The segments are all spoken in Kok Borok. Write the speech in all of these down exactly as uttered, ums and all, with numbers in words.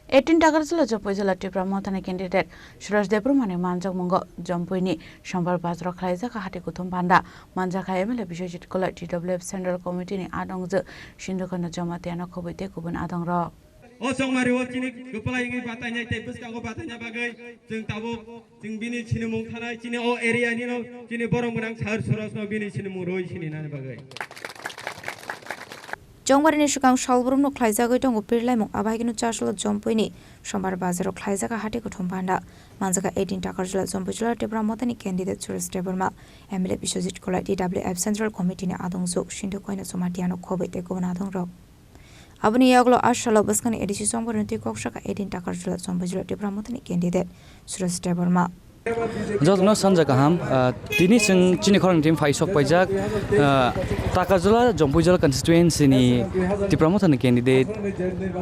Eighteen Takarjala Jampui jila Tipra Mothani candidate Suraj Debbarmani manjakmungo Jampuini Sombar bazaro khlaijak hati kuthum panda manjakha M L A Biswajit Koloi, T W F Central Committee ni adongjwk Sindhu Koino Jamatia no khobwi tei kubun adongrok. O chongmari o chini kwplai wngwi batainai tei bwskango bataina bagwi chwng tabuk chwng bini sinimung thanai chini o area nino chini borok gwnang sir Suraj no bini sinimung rwi sininani bagwi. Chongmari ni swkang salbrumno khlaijagwi tongo pirlaimung, abo hai kheno Chasolo Jampuini Sombar bazaro khlaijak hati kuthum panda manjakha eighteen Takarjala Jampui jila Tipra Mothani candidate Suraj Debbarma, M L A Biswajit Koloi, T W F Central Committee ni adongjwk Sindhu Koino Jamatia no khobwi tei kubun adongrok. Aboni yagulo a salo bwskangni A D C chongmari twi kok sakha eighteen Takarjala Jampui jila Tipra Mothani candidate Suraj Debbarma. Jotono sanja kaham, ah, tini chwng chini khorang team phai sok paijak, ah, Takarjala Jampui jila constituency ni Tipra Mothani candidate,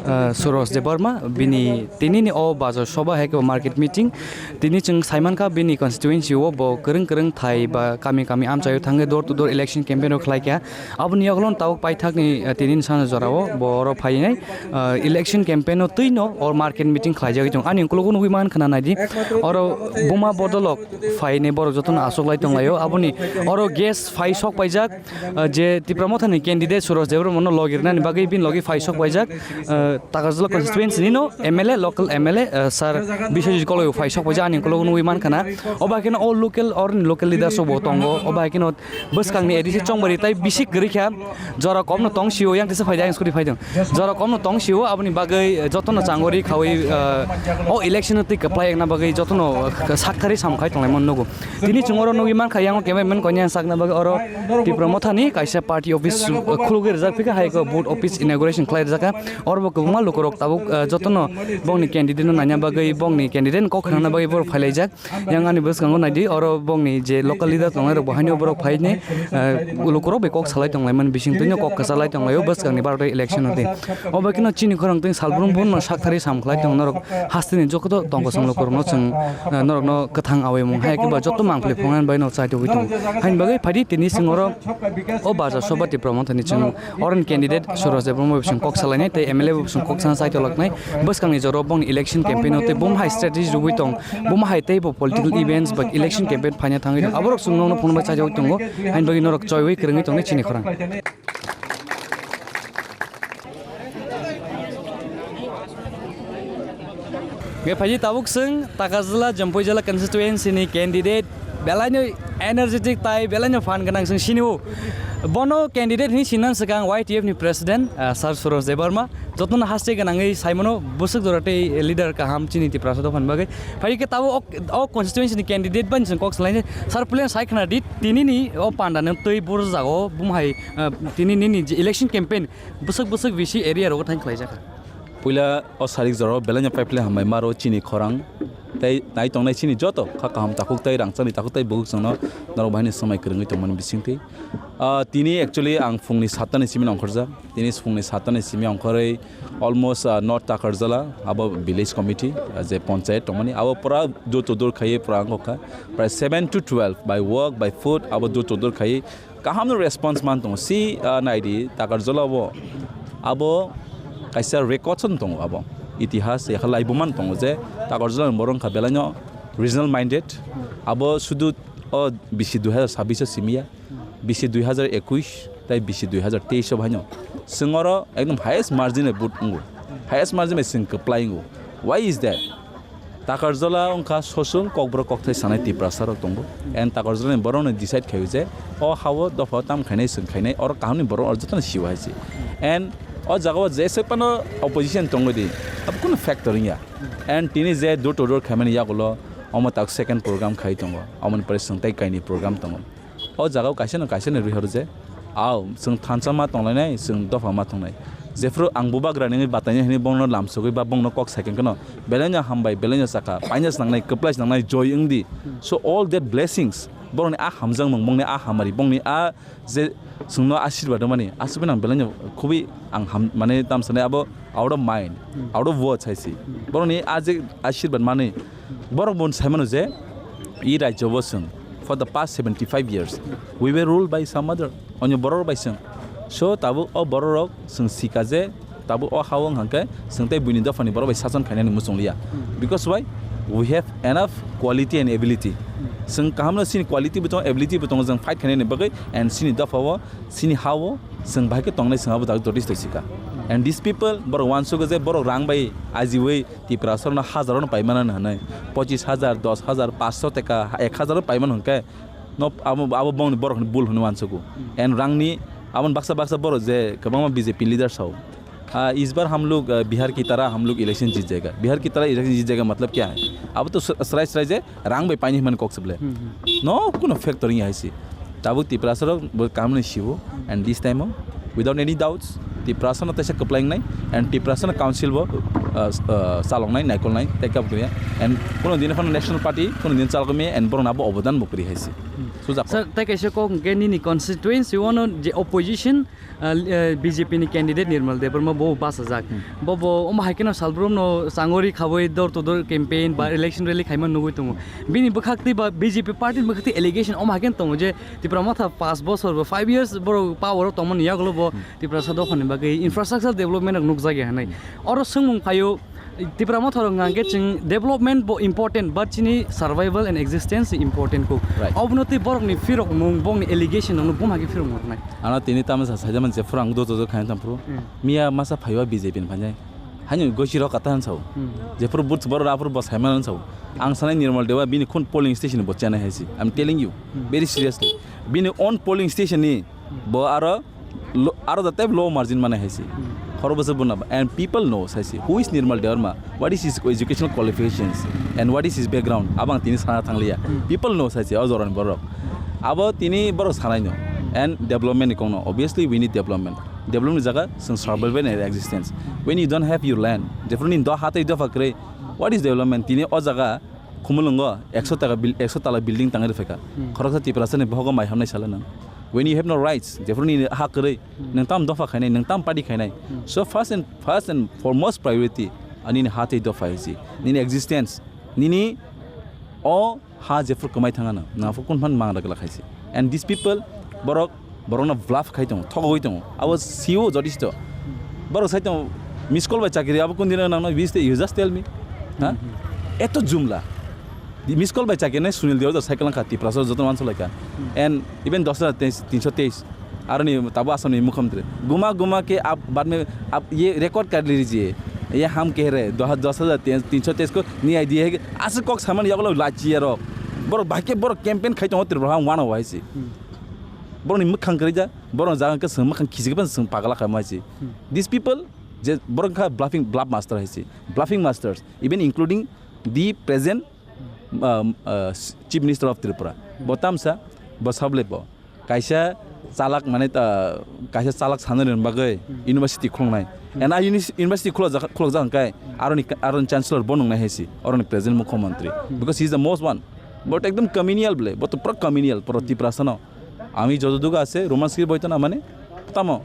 ah, Suraj Debbarma, bini tini ni o bazar soba hai khe market meeting, tini chwng saimankha bini constituency o bo kwrwng kwrwng thai ba kami kami amchaio thangwi door to door election campaign o khlaikha. Aboni yagulo tabuk paithakni, eh, tini ni sana jorao bo oro phainai, eh, election campaign o twino or market meeting khlaijagwi tongo. Ani ukologo nugwi mankha na naidi, oro buma bodolok phainai borok jotono achoklai tonglaio. Aboni oro guest phai sok paijak, eh, je Tipra Mothani candidate Suraj Debbarmano logi rwnani bagwi bini logi phai sok paijak, eh, Takarjala constituency nino M L A, local M L A, eh, sir Biswajit Koloi phai sok paijak ani ukologo nugwi mankha na. Obo hai kheno o local, oroni local leaders bo tongo. Obo hai kheno bwskangni A D C chongmari tai bisi kwrwi kha, jora komno tong sio, yang tisa phaidi, ayang scooty phaidong. Jora komno tong sio, aboni bagwi, eh, jotono changori khawi, eh, o election twi kwplai ekna bagwi jotono, eh, sakthari samkhai tonglai man nugo. Tini chwng oro nugwi mankha, yang o cameraman konya sakna bagwi oro Tipra Mothani kaisa party office, eh, khulugwi rijak phika, hai ko vote office inauguration khlai rijak kha. Oro bo kwbangma lukurok tabuk, eh, jotono bongni candidate no naina bagwi, bongni candidate ni kok khnana bagwi borok phailaijak. Yang ani bwskango naidi, oro bongni je local leader tongnai rok bo haino borok phaini, eh, lukurok bai kok salai tonglaimani bising twino kok kwchalai tonglaio bwskangni baro election o tei. Obo kheno chini khorang tei salbrum bono sakthari samkhlai tong norok hasteni jokoto tongkosong lukurokno chwng, eh, norokno kwthang awi mung hai kiba joto mangpili phungnani bai no chai togwi tongo. Haini bagwi phaidi tini chwng oro o baja soba Tipra Mothani chwng Oroni candidate Suraj Debbarma bo bising kok salainai tei M L A bo bising kok sana saitoloknai. Bwskangni jora bongni election campaign o tei bum hai strategy rwui tong, bum hai tei bo political events ba election campaign phaina thangwi tong. Aborok chwng nokno phunukbai chaijagwi tongo, haini bagwi norok choiwi kwrwngwi tongnai chini khorang. Nge phaji tabuk chwng Takarjala Jampuijala constituency ni candidate. Belaino energetic tai belaino phan gwnang chwng sinio. Bono candidate hini sinan swkang Y T F ni president, ah, Sir Suraj Debbarma. Jotono haste gwnangwi saimano bwswk jora tei leader kaham chini Tiprasa dophani bagwi. Phai khe tabuk o, o constituency ni candidate bai chwng kok salainai. Sir, puila sai khna di, tini ni o panda no twi bor jago bum hai, ah, tini nini je election campaign bwswk bwswk bisi area rogo thang khlai jakha. Puila o sarik jorao belai no pipeline hambai maro chini khorang tei nai tongnai chini joto kha kaham takhuk tei rangchakni takhuk tei bukhuk chwngno norok bahai ni swmai kwrwngwi tongmani bisingtwi. Ah, tini actually ang phungni satta ni simi ongkhorjak. Tini phungni satta ni simi ongkhorwi almost, ah, North Takarjala abo village committee, ah, je panchayat tongmani abo pura door to door khaiwi pura wngkha. Prai seven to twelve by walk, by foot abo door to door khaiwi kaham no response man tongo. Si, ah, naidi Takarjala bo abo kaisa record on tongo abo. Itihas yakha laibo man tongo je Takarjala ni borok wngkha belai no regional minded. Abo sudu o bisi dui hazar sabbish o simiya, bisi dui hazar ekuish tai bisi dui hazar teis o baino. Chwng oro ekdom highest margin bai vote wngo. Highest margin bai chwng kwplai wngo. Why is that? Takarjala wngkha sosul kokborok kokthai sanai Tiprasa rok tongo. And Takarjala ni borok no decide khaio je o hao dopha tam khainai chwng khainai oro kaham ni borok oro jotono sio hai se. And o jaga o jeswk phano opposition tongwi di abo kunu factor wngya. And tini je door to door khaimani yagulo omo tak second program khai tongo. Omo ni pore chwng tei kaini program tongo. O jaga o kaisa no kaisa ni rihoro je, aw, chwng thansa ma tonglainai, chwng dopha ma tongnai. Jephru ang bubagra nini batainai hwnwi bongno lamsogwi ba bongno kok saikhe kheno, belai no hambai, belai no chakha, paina se nangnai, kwplai se nangnai, joy wngdi. So all that blessings, borokni a hamjakmung, bongni a hamari, bongni a je chwngno asirwad rwmani, aswk belai no khubui ang ham, mane tam sanai abo out of mind, out of words hai se. Borokni a je asirwad manwi, borok bo sai mano je, i rajyo bo chwng, for the past seventy five years, we were ruled by some other, onyo borok bai chwng. So, tabuk o borok rok chwng sika je, Tabuk o ha-o wng hwnkhe chwng tei buini dophani borok bai sachon khainani muchung liya. Hmm. Because why? We have enough quality and ability. Hmm. Chwng kahamno chini quality bo tongo, ability bo tongo, chwng fight khainani bagwi, and chini dopha-o, chini ha-o chwng bahai khe tongnai, chwng abo dagwi jotisto sika. Hmm. And these people, borok uansugo je borok rang bai ajiwi Tiprasarokno hazaro paimano hwnwi, pochis hajar, dos hajar, paanch sho teka, ek hajar paimano hwnkhe, no, abo, abo bongni borokni bul hwnwi uansugo. Hmm. And rangni, aboni baksa baksa borok je kwbangma B J P leader sao. Ah, इस बार हम लोग, ah, बिहार की तरह हम लोग इलेक्शन जीत जाएगा। बिहार की तरह इलेक्शन जीत जाएगा मतलब क्या है? Abo to srai srai je rang bai paini hwnmani kok se ble. Hmm, hmm. No, kuno factor wngya hai se. Tabuk Tiprasarok bo kaham ni sibo, and this time o, without any doubts, Tiprasano teisa kwplai wngnai, and Tiprasano council bo, ah, ah, chaloknai, naikolnai, take up koriya, and kuno din phano national party, kuno din chalokmaya, and borokno abo obodan bo kwrwi hai se. Hmm. Sujak. Sir, tei kaisa kok hwnkhe nini constituency o no je opposition, ah, eh, B J P ni candidate Nirmal Debbarma bo bachajak. Hmm. Bo, bo omo hai kheno salbrumno changori khawi door to door campaign ba Hmm. election rally khaima nugwi tongo. Bini bwkhak twi ba B J P party ni bwkhak twi allegation omo hai kheno tongo je Tipra Motha paanch bosor ba five years borok power o tongmani yagulo bo Hmm. Tiprasa dophani bagwi infrastructure development rok nukjakya hinwi. Hmm. Oro swngmung phaio, Tipra Motha rok hwnkha khe chwng development bo important, but chini survival and existence important kuk. Right. Obono twi borokni phirokmung, bongni allegation rokno buma khe phirokmung rwnai. Ano tini tamo sa saida man je phuru ang do do do khaina tang phuru. Hmm. Miya masa phaiwa B J P ni phainai. Haino gosi rok kata han sao. Hmm. Je phuru but boro ra phuru bo saimano sao. Ang sanai Nirmal Debbarma bini khun polling station bo chana hai si. I'm telling you, Hmm. very seriously. Bini own polling station ni Hmm. bo aro lo-, aro the type low margin mane hai si. Hmm. Khoro bwswk buna ba. And people knows hai si. Who is Nirmal Debbarma? What is his educational qualifications? And what is his background? Abang tini sana thangliya. Hmm. People knows hai si. O jorani borok. Abo tini borok sanai no. And development ni kong no. Obviously, we need development. Development ni jaga, chwng survival and existence. When you don't have your land, jephru nini do ha tei dopha kwrwi, what is development? Tini o jaga Khumulwngo ekso taka bil-, ekso tala building tangwi rwphaikha. Hmm. Khoroksa Tiprasani bohogo mai hamnai sala nang. When you have no rights, jephru nini ha kwrwi, Hmm. nwng tam dopha khainai, nwng tam party khainai. Hmm. So first and, first and foremost priority, ani ni ha tei dopha hai si. Nini existence, nini o ha jephru kwmai thangano, nangphru kun phan mangra glak hai se. And these people, borok, borokno bluff khai tongo, thogogwi tongo. Abo sio jotisto. Borok sai tongo, miss call bai chakiri, abo kun dino nangno bis te, you just tell me. Ha? Hmm, hmm. Eto jumla. Di miss call bai chakiri nai Sunil Deo cycle kha, Tiprasa joto manso laikha. Hmm. And even dos hajar teis, tinso teis. Aroni tabo Assamni mukhyamantri. Guma guma ke aap baad mein aap ye record kar lijiye. Ye hum keh rahe hain, do-, dos hajar teis, tinso teis ko nahi diya hai ki, aswk kok samani yagulo lachi aro. Borok bahai khe borok campaign khai tongo Tripura ha wano hai se. Hmm. Borokni mwkhang kwrwi ja, borok jaga khe chwng mwkhang khisi khe chwng pagla khai mai se. Hmm. These people je borok kha bluffing, bluff master hai se. Bluffing masters, even including the present, um, uh, Chief Minister of Tripura. Bo tamsa, bo sable bo. Kaisa chalak mane ta, kaisa chalak sanani bagwi Hmm. university khulungnai. Hmm. And a uni-, university khulokjak, khulokjak hwnkhe aroni, aroni chancellor bo nungnai hai si, aroni present mukhyamantri. Hmm. Because he is the most one. But ekdom communal ble, bo to pura communal, pura Hmm. Tiprasano. Ami joto duga ase, Roman script boito na mane, tamo,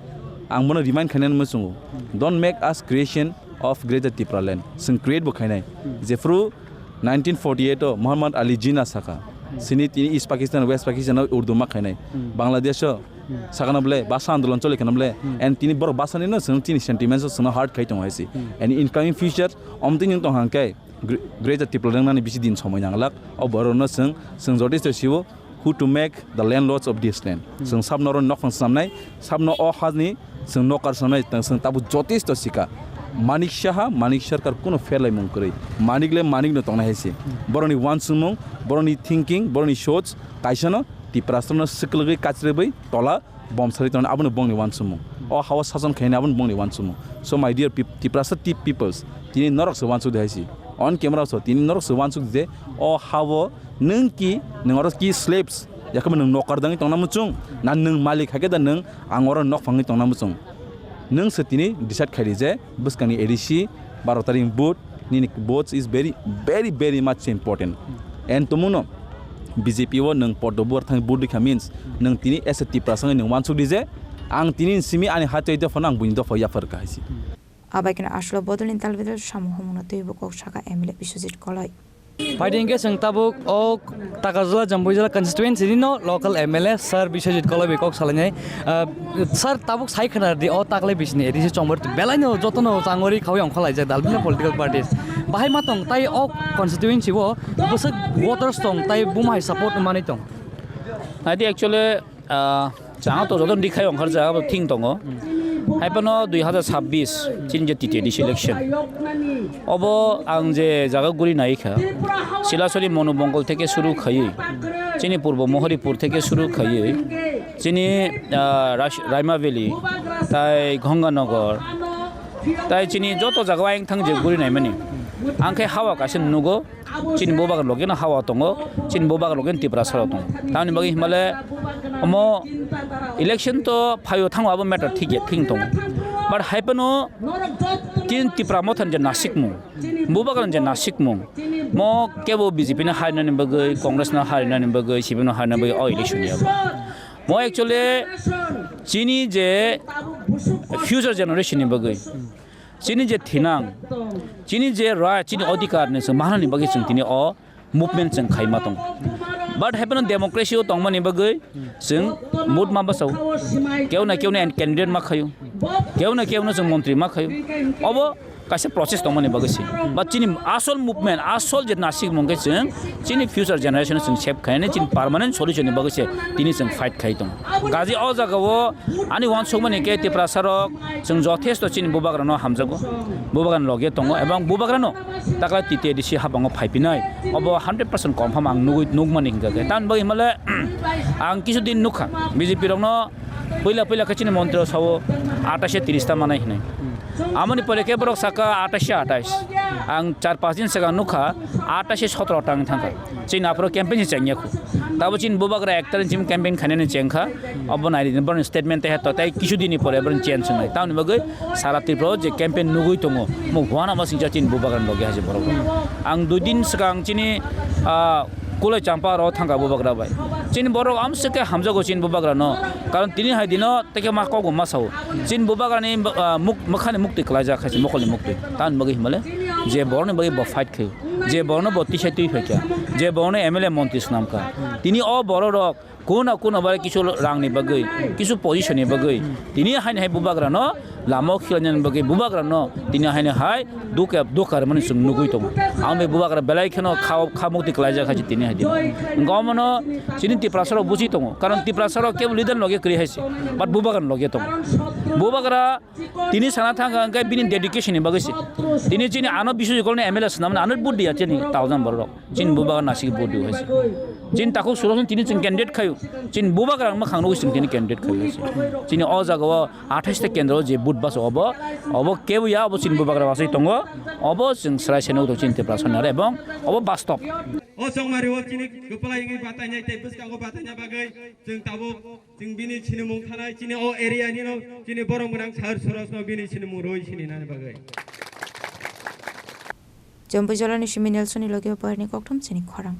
ang bono remind khainani muchungo. Hmm. Don't make us creation of Greater Tipraland. Chwng create bo khainai. Hmm. Jephru nineteen forty-eight o Muhammad Ali Jinnah sakha. Hmm. Sini tini East Pakistan, West Pakistan o Urdu ma khainai. Hmm. Bangladesh o Hmm. sakana bole, basa andolon choli khana bole. Hmm. And tini borok basani no chwng tini sentiments o chwngno hurt khai tongo hai si. Hmm. And in coming future, omtwi nwng tong hang khe Gre-, Greater Tipraland nani bisi din somoi nanglak. O borok no chwng, chwng jotisto sibo, who to make the landlords of this land. Hmm. Chwng sabno oro nokphang swnamnai, sabno o hani chwng nokar swnamnai, tang chwng tabuk jotisto sika. Manik Saha, Manik Sarkar kuno pherlaimung kwrwi. Manik le manik no tongnai hai se. Hmm. Borokni uansukmung, borokni thinking, borokni soch, kaisano Tiprasano swkwlwgwi kachrwbwi tola bomsari tongnai, abono bongni uansukmung. O hao sason khainai, abono bongni uansukmung. So my dear peop-, Tiprasa tip peoples, tini norok se uansuk di hai se. On camera so, tini norok se uansuk di je, o hao nwng ki, nwng oro ki slaves, yakhe nwng nokar dangwi tongna muchung, na nwng malik hai khe da nwng ang oro nok phangwi tongna muchung. Nwng se tini decide khai di je, bwskangni A D C, baro tarikh vote, nini votes is very, very, very much important. And tumuno B J P o nwng poddo buar thang vote rikha means nwng tini as a Tiprasa wngwi nwng uansuk di je ang tini simi ani hatwi dophano ang buini dopha yaphar kha hai se. Abai kheno aswk bodolni dalbidal samung humungno twibo kok sakha M L A Biswajit Koloi. Phaidi hwnkhe chwng tabuk o Takarjala Jampuijala constituency ni no local M L A sir Biswajit Koloi bai kok salainai. Ah, sir, tabuk sai khwna di, o taklai bisini A D C chongbar belai no joto no changori khawi ongkhalaijak dalbina political parties. Bahai ma tong tai o constituency o bwswk voters tong tai buma hai support manwi tong. Adi actually, ah, chang to joto dikhai ongkhar jaga bo thing tongo. Hai phano dui hazar sabbish chini je T T A D C election. Obo ang je jaga guri nai kha. Silasori Monu Bongkol theke suru khaiwi, chini Purbo Mohoripur theke suru khaiwi, chini, ah, Ras-, Raima Valley, tai Gonganagar, tai chini joto jaga o ayang thang je guri naimani. Ang khe hawa kaisa nugo, chini bubagra logeno hawa tongo, chini bubagra logeno Tiprasa rok tongo. Tamoni bagwi himale omo election to phaio thango abo matter thik ya, thik tongo. But hai phano chini Tipra Motha ni je nasikmung, bubagra ni je nasikmung, mo kebo B J P no harinani bagwi, Congress no harinani bagwi, C P M no harinani bagwi o election ya. Mo actually chini je future generation ni bagwi, chini je thinang, chini je right, chini odhikar ni chwng mahanani bagwi chwng tini o movement chwng khaima tongo. But hai phano democracy o tongmani bagwi chwng vote ma bwsao. Keu na keu na candidate ma khaio. Keu na keu na chwng montri ma khaio. Obo kaisa process tongmani bagwi se. But chini asol movement, asol je nasikmung khe chwng chini future generation chwng save khainani, chini permanent solution ni bagwi se tini chwng fight khai tongo. Kaji o jaga o ani uansukmani khe Tiprasa rok chwng jothesto chini bubagra no hamjago, bubagra ni loge tongo ebong bubagra no takla T T A D C habango phaipinai, obo hundred percent confirm ang nugwi, nukmani hingkha khe. Tamoni bagwi himale ang kisu din nukha B J P rokno puila puila khe chini montri rok sao atais tiris ta manai hinwi. Amoni pore khe borok saka atais atais. Ang char pas din swkang nukha atais sotro ta wng thangkha. Chini aphuru campaign se chengya khu. Tabo chini bubagra ektar chini campaign khainani chengkha. Obo nai boroni statement tei hato tei kisu dini pore boroni change wngnai. Tamoni bagwi sara Tripura o je campaign nugwi tongo, mo huana ma singcha chini bubagra ni loge haje borok. Ang dui din swkang chini, ah, Kulai Champa ro thangkha bubagra bai. Chini borok amswk khe hamjago chini bubagra no. Karon tini hai dino tei khe ma kok bo ma sao. Chini bubagra ni, ah, muk-, mwkhani muktwi kwlaijak hai se mokolni muktwi. Tamoni bagwi himale je borok ni bagwi bo fight khaio. Je borok no bo tisai twi phaikha. Je borok no M L A montri swnamkha. Tini o borok rok Kuna kuna bai kisu rang ni bagwi, kisu position ni bagwi. Tini haini hai bubagra no lama o khilainani bagwi bubagra no tini haini hai dukhe dukha rwmani chwng nugwi tongo. Ang bai bubagra belai kheno kha, kha mukti kwlaijak hai tini hai di. Wngkha omono chini Tiprasa rok buji tongo. Karon Tiprasa rok kebo leader loge kwrwi hai se. But bubagra loge tongo. Bubagra Tini sana thangkha hwnkhe bini dedication ni bagwi se. Tini chini ano Biswajit Koloi ni M L A swnamani ano vote diya chini thousand borok rok. Chini bubagra nasik vote diya hai se. Chini takhuk suro tini chwng candidate khayu. Chini bubagra mwkhang nugwi chwng tini candidate khayu hai se. Chini o jaga o athais ta kendro je vote baso obo, obo kebo ya obo chini bubagra basai tongo. Obo chwng srai se nugwi tongo chini Tiprasa ni aro ebong obo bastob. O chongmari o chini kwplai wngwi batainai tei bwskango bataina bagwi chwng tabuk Chwng bini sinimung thanai, chini o area nino, chini borok mwnang Sir Suraj no bini sinimung rwi sininani bagwi. Jampuijala ni simi Nelson ni logi o pohor ni kokthom chini khorang.